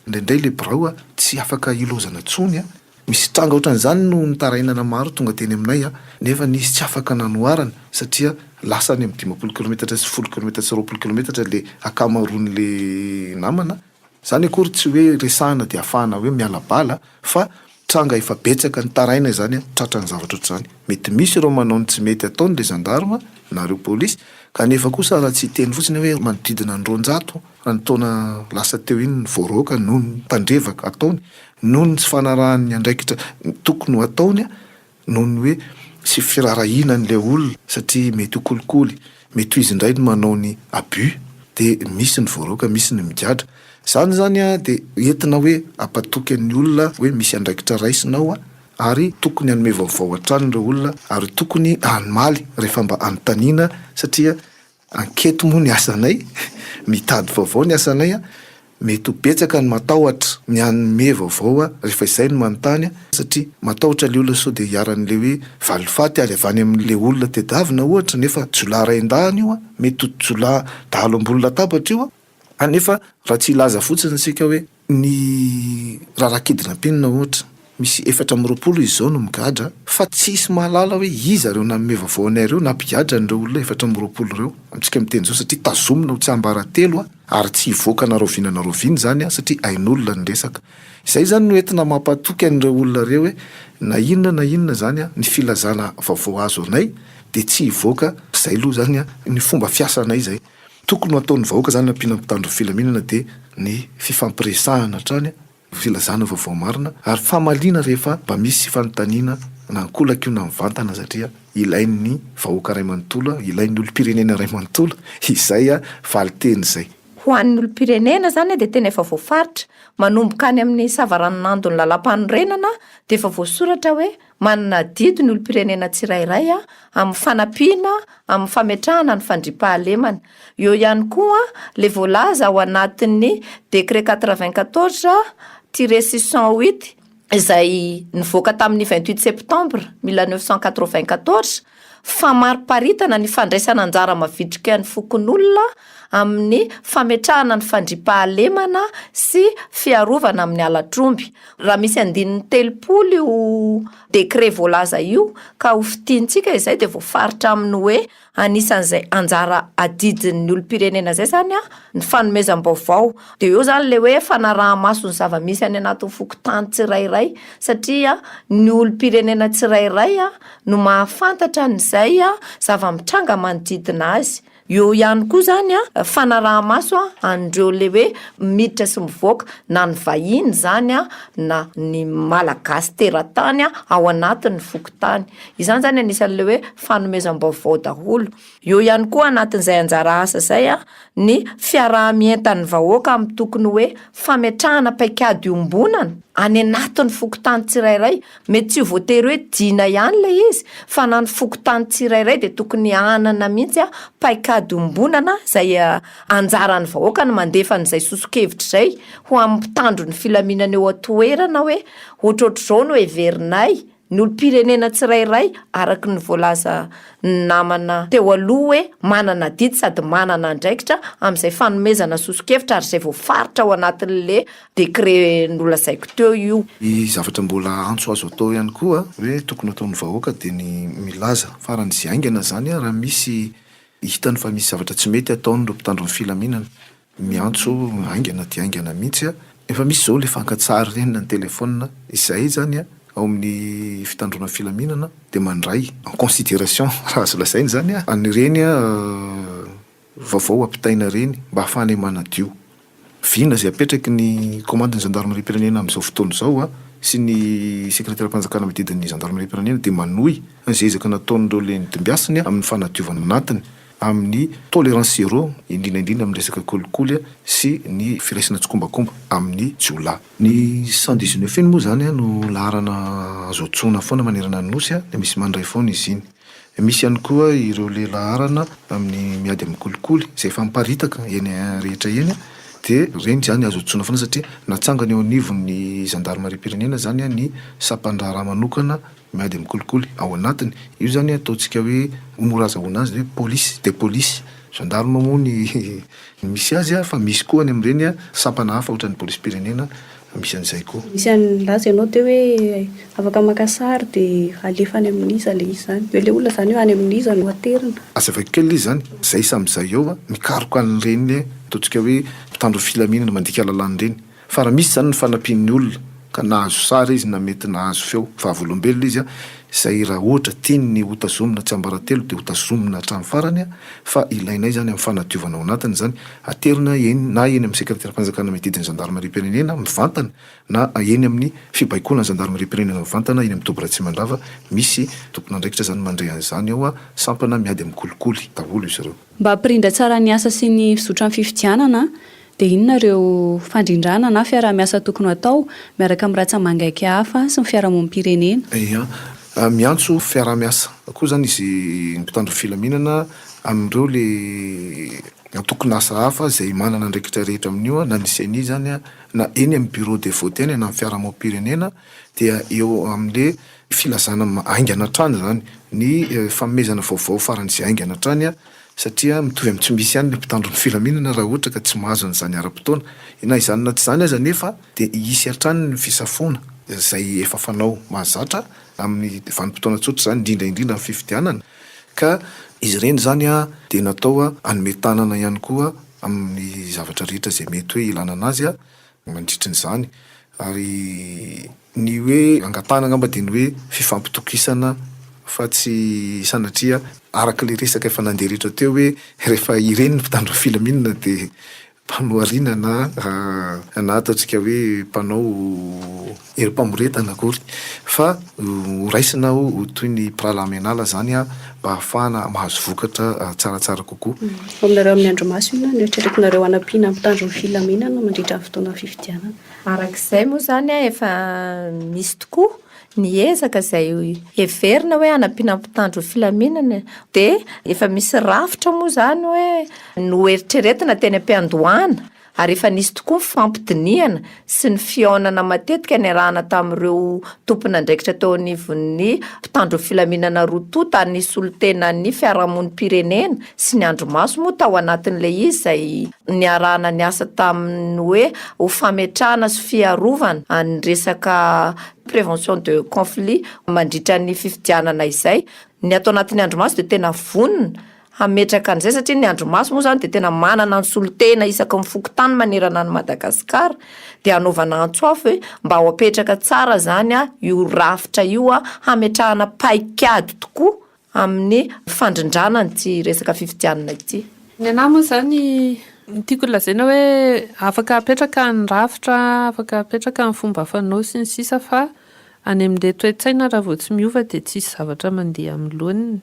Indraindray le birao tsy afaka ilaozana tsony. Misy tranga ohatran'izany no nitarainana maro tonga teny aminay nefa nisy tsy afaka nanoharana satria lasa any amin'ny 50 kilometatra sy folo kilometatra sy 20 kilometatra le akamaroan'le namana. Izany akory tsy hoe resahina dia afahana hoe miala bala fa tranga efa betsaka nitaraina izany tratran'ny zavatra ohatr'izany. Mety misy ireo manao ny tsy mety ataony le gendarme na ireo polisy kanefa kosa raha tsy hiteny fotsiny aho hoe manodidina ny 200 raha ny taona lasa teo iny ny voaroaka noho ny tandrevaka ataony, noho ny tsy fanarahany ny andraikitra tokony ho ataony noho ny hoe tsy firaharahiana an'ilay olona satria mety ho kolikoly, mety ho izy indray no manao ny abus dia misy ny voaroaka, misy ny migadra. Izany izany dia entina hoe hampatoky an'ny olona hoe misy andraikitra raisina ao ary tokony hanome vaovao hatrany ireo olona ary tokony hamaly rehefa mba anontaniana satria Ankety moa ny asanay, mitady vaovao ny asanay, mety ho betsaka ny matahotra ny hanome vaovao rehefa izay no manontany satria matahotra ilay olona sao dia hiharan'ilay hoe valifaty ary avy any amin'ilay olona tedavina ohatra nefa jiolahy rain-dahiny io, mety ho jiolahy dahalo ambony latabatra io. Kanefa raha tsy hilaza fotsiny isika hoe ny raharaha kidnapping ohatra, misy 24 izy izao no migadra fa tsisy mahalala hoe iza ireo nanome vaovao anay ireo nampigadra an'ireo olona 24 ireo amintsika miteny izao satria tazomina ho tsiambaratelo ary tsy hivoaka na rahoviana na rahoviana izany satria hain'olona ny resaka. Izay izany no entina mampatoky an'ireo olona ireo hoe na inona na inona izany ny filazana vaovao azo anay dia tsy hivoaka, izay aloha izany ny fomba fiasanay izay. Tokony ho ataon'ny vahoaka izany nampiana mpitandro ny filaminana dia ny fifampiresahana hatrany, filazana vaovao marina ary famaliana rehefa mba misy fanontaniana na ankolaka io na mivantana satria ilain'ny vahoaka iray manontolo, ilain'ny olom-pirenena iray manontolo izay valinteny izay. Ho an'ny olom-pirenena izany dia tena efa voafaritra, manomboka any amin'ny savaranonandon'ny lalàmpanorenana dia efa voasoratra hoe Manana adidy ny olom-pirenena tsirairay amin'ny fanampiana amin'ny fametrahana ny fandriampahalemana. Eo ihany koa ilay voalaza ao anatin'ny décret 94 tiret 608 izay nivoaka tamin'ny 28 septembre 1994 famariparitana ny fandraisana anjara mavitrika ny fokonolona amin'ny fametrahana ny fandriampahalemana sy fiarovana amin'ny halatr'omby. Raha misy andininy 30 io décret voalaza io ka ho fintintsika izay dia voafaritra amin'ny hoe anisan'izay anjara adidin'ny olom-pirenena izay izany ny fanomezam-baovao. Dia eo izany ilay hoe fanaraha-maso ny zava-misy any anatin'ny fokontany tsirairay satria ny olom-pirenena tsirairay no mahafantatra an'izay zava-mitranga manodidina azy. Eo ihany koa izany fanaraha-maso an'ireo ilay hoe miditra sy mivoaka na ny vahiny izany na ny Malagasy teratany ao anatin'ny fokontany. Izany izany anisan'ilay hoe fanomezam-baovao daholo. Eo ihany koa anatin'izay anjara asa izay ny fiaraha-mientan'ny vahoaka amin'ny tokony hoe fametrahana paikady iombonana any anatin'ny fokontany tsirairay. Mety tsy ho voatery hoe dina ihany ilay izy fa na ny fokontany tsirairay dia tokony hanana mihitsy paikady iombonana izay anjaran'ny vahoaka ny mandefa an'izay soso-kevitra izay ho amin'ny mpitandro ny filaminana eo an-toerana hoe ohatrohatr'izao no heverinay Ny olom-pirenena tsirairay, araka ny voalazan'ny namana teo aloha hoe manana adidy sady manana andraikitra amin'izay fanomezana soso-kevitra ary izay voafaritra ao anatin'le décret nolazaiko teo io. Ny zavatra mbola antso azo atao ihany koa hoe tokony ataon'ny vahoaka dia ny milaza faran'izay haingana izany raha misy hitany fa misy zavatra tsy mety ataon'ireo mpitandro ny filaminana. Miantso haingana dia haingana mihitsy a! Efa misy izao ilay fankatsary ireny na ny telephone, izay izany a, ao amin'ny fitandroana filaminana dia mandray en considération raha azo lazaina izany a, an'ireny vaovao ampitaina ireny mba hahafahanay manadio. Vina izay apetraky ny komandin'ny zandarimariam-pirenena amin'izao fotoana izao a, sy ny sekreteram-panjakana miadidy ny zandarimariam-pirenena dia manohy izay ezaka nataon'ireo ilay nodimbiasiny amin'ny fanadiovana anatiny. amin'ny tolérance zéro, indrindra indrindra amin'ny resaka kolikoly sy ny firaisana tsikombakomba amin'ny jiolahy. Ny 119 iny moa izany no laharana azo antsoina foana manerana ny Nosy dia misy mandray foana izy iny. Misy ihany koa ireo le laharana amin'ny miady amin'ny kolikoly izay efa miparitaka eny rehetra eny dia ireny izany azo antsoina foana satria natsangana eo anivon'ny zandarimariam-pirenena izany ny sampandraharaha manokana Miady amin'ny kolikoly ao anatiny. Io izany ataontsika hoe ho mora azahoana azy ny hoe police des polices. Gendarme moa ny misy azy fa misy koa any amin'ireny sampana hafa ohatran'ny polisim-pirenena misy an'izay koa. Misy nilaza ianao teo hoe afaka maka sary dia alefa any amin'iza ilay izy izany. Hoe ilay olona izany hoe any amin'iza no aterina. Azavaiko kely ilay izy izany. Izay samy izay eo mikaroka an'ireny ataontsika hoe mpitandro ny filaminana mandika lalàna ireny. Fa raha misy izany ny fanampian'ny olona ka nahazo sary izy na mety nahazo feo vavolombelona izy izay raha ohatra tiany ny ho tazomina tsiambaratelo dia ho tazomina hatramin'ny farany fa ilainay izany amin'ny fanadiovana ao anatiny izany aterina eny na eny amin'ny sekreteram-panjakana miadidy ny zandarimariam-pirenena mivantana na eny amin'ny fibaikoana ny zandarimariam-pirenena mivantana eny amin'ny toby Ratsimandrava misy tompon'andraikitra izany mandray an'izany ao sampana miady amin'ny kolikoly daholo izy ireo. Mba hampirindra tsara ny asa sy ny fizotran'ny fifidianana Dia inona ireo fandrindrana na fiaraha-miasa tokony ho atao miaraka amin'ny ratsa-mangaika hafa sy ny fiarahamonim-pirenena? Ia. Miantso fiaraha-miasa koa izany izy mpitandro ny filaminana amin'ireo le antokon'asa hafa izay manana andraikitra rehetra amin'io na ny ceni izany na eny amin'ny bureau de vote eny na amin'ny fiarahamonim-pirenena dia eo amin'le filazana haingana hatrany izany ny fanomezana vaovao faran'izay haingana hatrany satria mitovy amin'ny tsy misy ihany ny mpitandro ny filaminana raha ohatra ka tsy mahazo an'izany ara-potoana. Na izany na tsy izany aza anefa dia hisy hatrany ny fisafoana izay efa fanao mahazatra amin'ny vanim-potoana tsotra izany, indrindra indrindra amin'ny fifidianana, ka izy ireny izany dia natao hanome tanana ihany koa amin'ny zavatra rehetra izay mety hoe ilana an'azy. Mandritry ny izany ary ny hoe angatahana angamba dia ny hoe fifampitokisana fa tsy sanatria araka ilay resaka efa nandeha rehetra teo hoe rehefa ireny ny mpitandro ny filaminana dia mpanohariana na na ataontsika hoe mpanao herim-pamoretana akory fa ho raisina ho toy ny mpirahalahy mianala izany mba hahafahana mahazo vokatra tsaratsara kokoa. Ao aminareo amin'ny andro maso inona no eritreretinareo hanampiana ny mpitandro ny filaminana mandritra ny fotoanan'ny fifidianana? Araka izay moa izany efa misy tokoa ny ezaka izay heverina hoe hanampiana ny mpitandro ny filaminana dia efa misy rafitra moa izany hoe noeritreretina teny am-piandohana Ary efa nisy tokoa ny fifampidinihana sy ny fihaonana matetika niarahana tamin'ireo tompon'andraikitra teo anivon'ny mpitandro ny filaminana roa tonta ary nisy solontenan'ny fiarahamonim-pirenena sy ny andrimaso moa tao anatin'ilay izy izay niarahana niasa tamin'ny hoe ho fametrahana sy fiarovana ny resaka prévention de conflit mandritra ny fifidianana izay. Ny ato anatin'ny andrimaso dia tena vonona hametraka an'izay satria ny andrimaso moa izany dia tena manana ny solontena isaky ny fokontany manerana an'i Madagasikara dia hanaovana antso avo hoe mba ho apetraka tsara izany io rafitra io hametrahana paikady tokoa. amin'ny fandrindrana an'ity resaka fifidianana ity. Ny anah moa izany ny tiako holazaina hoe afaka apetraka ny rafitra, afaka apetraka ny fomba fanao sy ny sisa fa any amin'ilay toe-tsaina raha vao tsy miova dia tsisy zavatra mandeha amin'ny laoniny.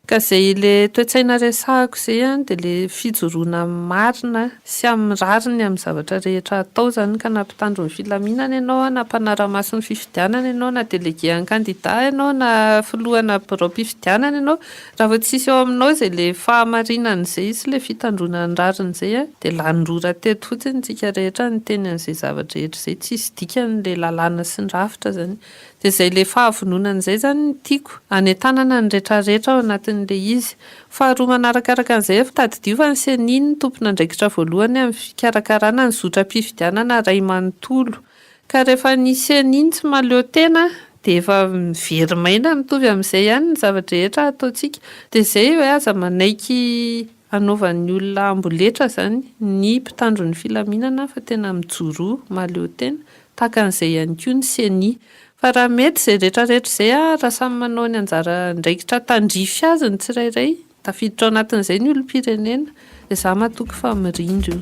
Ka izay ilay toe-tsaina resahako izay an, dia ilay fijoroana amin'ny marina sy amin'ny rariny amin'ny zavatra rehetra atao izany ka na mpitandro ny filaminana ianao an, na mpanara-maso ny fifidianana ianao, na delege an'ny kandida ianao, na filohana biraom-pifidianana ianao, raha vao tsisy eo aminao izay ilay fahamarinana izay sy ilay fitandroana ny rariny izay an, dia lany rora teto fotsiny isika rehetra niteny an'izay zavatra rehetra izay, tsisy dikany ilay lalàna sy ny rafitra izany. Dia izay ilay fahavononana izay izany no tiako hanentanana ny retraretra ao anatin'ilay izy. Faharoa manarakaraka an'izay, tadidio fa ny ceni no tompon'andraikitra voalohany amin'ny fikarakarana ny zotram-pifidianana iray manontolo. Ka rehefa ny ceni no tsy mahaleo tena dia efa very maina mitovy amin'izay ihany ny zava-drehetra ataontsika. Dia izay hoe aza manaiky hanaovan'ny olona amboletra izany ny mpitandro ny filaminana fa tena mijoroa mahaleo tena. Tahaka an'izay ihany koa ny ceni. Fa raha mety izay rehetra rehetra izay, raha samy manao ny anjara andraikitra tandrify azy ny tsirairay, tafiditra ao anatin'izay ny olom-pirenena, dia izaho matoky fa mirindra io.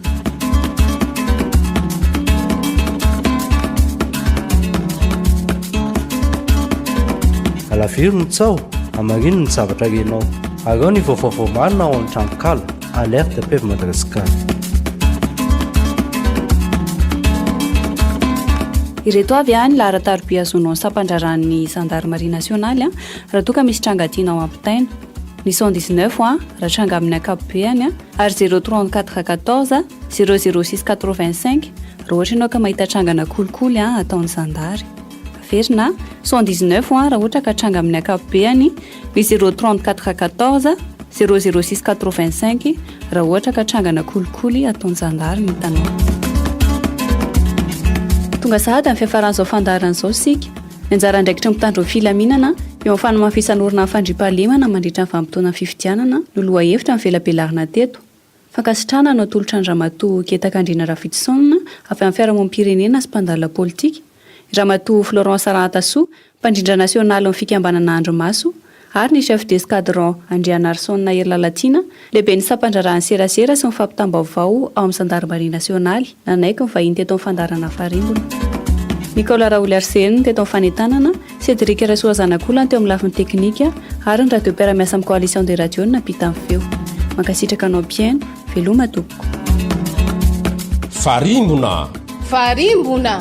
Alaviro ny tsaho, hamarino ny zavatra renao. Araho ny vaovao voamarina ao amin'ny tranonkala Alerte Pev Madagascar. Ireto avy ny laharan-tariby azonao ny sampan-draharahan'ny zandarimaria nasionaly raha toa ka misy tranga tianao hampitaina. Ny 119 raha tranga amin'ny ankapobeany ary 034 14 006 85 raha ohatra ianao ka mahita trangana kolikoly ataon'ny zandary. Averina, 119 raha ohatra ka tranga amin'ny ankapobeany, ny 034 14 006 85 raha ohatra ka trangana kolikoly ataon'ny zandary ny hitanao. Tonga sahady amin'ny fiafaran'izao fandaharana izao isika. Ny anjara andraikitry ny mpitandro ny filaminana eo amin'ny fanamafisan'orina ny fandriampahalemana mandritra ny vanim-potoanan'ny fifidianana no lohahevitra novelabelarina teto. Fankasitrahana no atolotra an-dRamatoa Ketaka Andriana Rafidison avy amin'ny fiarahamonim-pirenena sy mpandalina politika, i Ramatoa Florence Rahantasoa, mpandrindra nasionalin'ny fikambanana Andrimaso, ary ny Chef d'Escadron Andrianarison Herilalatiana, lehiben'ny sampandraharahan'ny serasera sy ny fampitam-baovao ao amin'ny zandarimaria nasionaly, nanaiky ny vahiny teto amin'ny fandaharana Farimbona. Nicolas Raoliariseheno teto amin'ny fanentanana, Cédric Rasoazanakolany teo amin'ny lafiny teknika ary ny radio mpiara-miasa amin'ny Coalition des radios no nampita ny feo. Mankasitraka anao mpihaino. Veloma tompoko. Farimbona. Farimbona.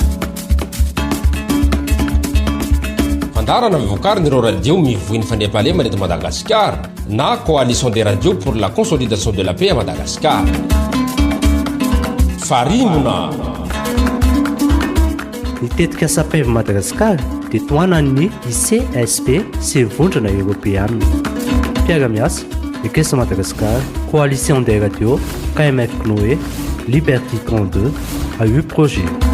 Fandaharana vokarin'ireo radio mivoy ny fandriampahalemana eto Madagasikara na Coalition des radios pour la consolidation de la paix à Madagascar. Farimbona. Ny tetikasa Pave Madagascar dia tohanan'ny ICSB sy ny Vondrona Eoropeana. Mpiara-miasa, Ekesa Madagascar, Coalition des Radios, KMF Cnoe, Liberty 32, AU Projet.